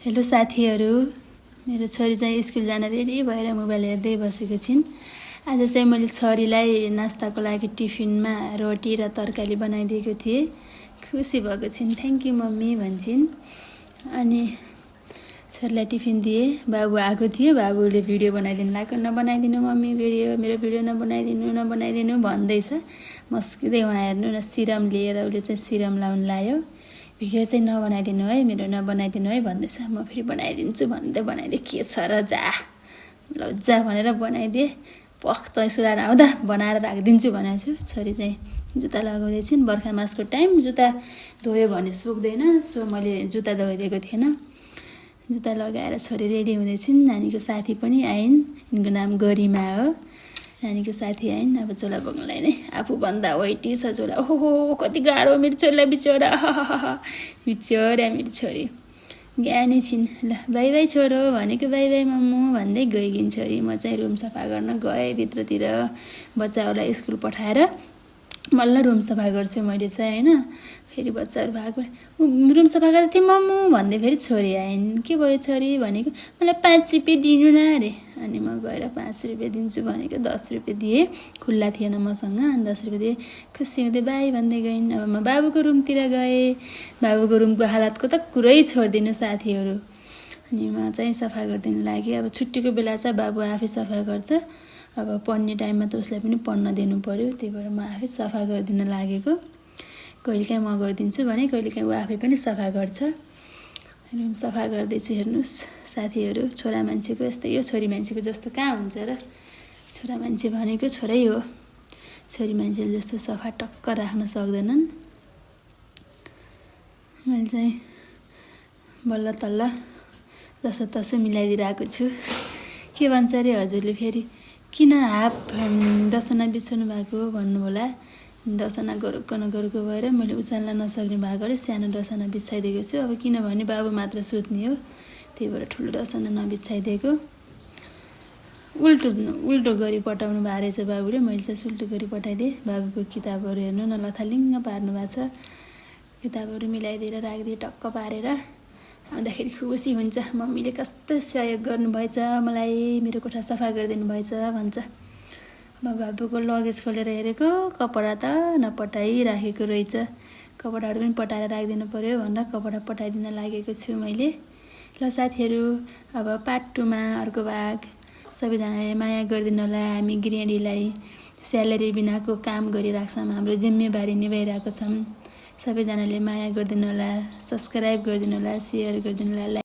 Hello साथीहरू, मेरो छोरी चाहिँ स्कुल जान रेडी भएर मोबाइल हेर्दै बसेको छिन्। आज चाहिँ मैले छोरीलाई नास्ताको लागि टिफिनमा रोटी र तरकारी बनाइदिएको थिएँ। खुसी भएको छिन्, थ्याङ्क यू मम्मी भन्छन्। अनि छोरीलाई टिफिन दिएँ। बाबु आएको थियो, बाबुले भिडियो बनाइदिनु लाग्यो। नबनाइदिनु मम्मी भिडियो, मेरो भिडियो नबनाइदिनु भन्दैछ। मस्किँदै उहाँ हेर्नु न, सिरम लिएर उसले चाहिँ सिरम लाउनु लायो। भिडियो चाहिँ नबनाइदिनु है, मेरो नबनाइदिनु है भन्दैछ। म फेरि बनाइदिन्छु भन्दै बनाइदिएँ। के छ र, जा लज्जा भनेर बनाइदिएँ। पख त सुधार आउँदा बनाएर राखिदिन्छु भनेको छु। छोरी चाहिँ जुत्ता लगाउँदैछिन्। बर्खा मासको टाइम, जुत्ता धोयो भने सुक्दैन, सो मैले जुत्ता धोइदिएको थिएन। जुत्ता लगाएर छोरी रेडी हुँदैछिन्। नानीको साथी पनि आइन्, यिनको नाम गरिमा हो। नानीको साथी आइन्। अब चोला बोक्नलाई नै आफूभन्दा वेटी छ चोला। ओहो कति गाह्रो मेरो छोरीलाई, बिचरा बिचरा मेरो छोरी ज्ञानी छिन्। ल बाई बाई छोरो भनेको, बाई बाई मम्मु भन्दै गइगिन् छोरी। म चाहिँ रुम सफा गर्न गएँ भित्रतिर। बच्चाहरूलाई स्कुल पठाएर मल्ल रुम सफा गर्छु मैले चाहिँ, होइन। फेरि बच्चाहरू भएको रुम सफा गर्दै थिएँ मम्मु भन्दै फेरि छोरी आइन्। के भयो छोरी भनेको, मलाई 5 रुपियाँ दिनु न अरे। अनि म गएर 5 रुपियाँ दिन्छु भनेको 10 रुपियाँ दिएँ। खुल्ला थिएन मसँग, अनि 10 रुपियाँ दिएँ। खुसी हुँदै बाई भन्दै गइन्। अब म बाबुको रुमतिर गएँ। बाबुको रुमको हालतको त कुरै छोडिदिनु साथीहरू। अनि म चाहिँ सफा गरिदिनु लागेँ। अब छुट्टीको बेला चाहिँ बाबु आफै सफा गर्छ। अब पढ्ने टाइममा त उसलाई पनि पढ्न दिनु पर्यो, त्यही भएर म आफै सफा गरिदिन लागेको। कहिलेकाहीँ म गरिदिन्छु भने कहिलेकाहीँ ऊ आफै पनि सफा गर्छ। रुम सफा गर्दैछु, हेर्नुहोस् साथीहरू। छोरा मान्छेको यस्तै हो, छोरी मान्छेको जस्तो कहाँ हुन्छ र। छोरा मान्छे भनेको छोरै हो। छोरी मान्छेले जस्तो सफा टक्क राख्न सक्दैनन्। मैले चाहिँ बल्ल तल्ल जसो तसो मिलाइदिइरहेको छु। के भन्छ अरे हजुरले फेरि, किन हाफ डसना बिछाउनु भएको भन्नु होला। डसना गरुको भएर मैले उचाल्न नसक्ने भएकोले सानो डसना बिछाइदिएको छु। अब किनभने बाबु मात्र सुत्ने हो, त्यही भएर ठुलो डसना नबिछाइदिएको। उल्टो गरी पठाउनु भएको रहेछ बाबुले, मैले चाहिँ उल्टो गरी पठाइदिएँ। बाबुको किताबहरू हेर्नु न, लथालिङ्ग पार्नु भएको छ। किताबहरू मिलाइदिएर राखिदिएँ टक्क पारेर। आउँदाखेरि खुसी हुन्छ, मम्मीले कस्तो सहयोग गर्नुभएछ मलाई, मेरो कोठा सफा गरिदिनु भएछ भन्छ। अब बाबुको लगेज खोलेर हेरेको, कपडा त नपठाइराखेको रहेछ। कपडाहरू पनि पठाएर राखिदिनु पर्यो भनेर कपडा पठाइदिन लागेको छु मैले। ल साथीहरू, अब पार्ट 2 मा अर्को भाग। सबैजनाले माया गरिदिनु होला। हामी गृहिणीलाई स्यालेरी बिनाको काम गरिरहेको छौँ, हाम्रो जिम्मेवारी निभाइरहेको छौँ। सबैजनाले माया गरिदिनु होला, सब्सक्राइब गरिदिनु होला, सेयर गरिदिनु होला।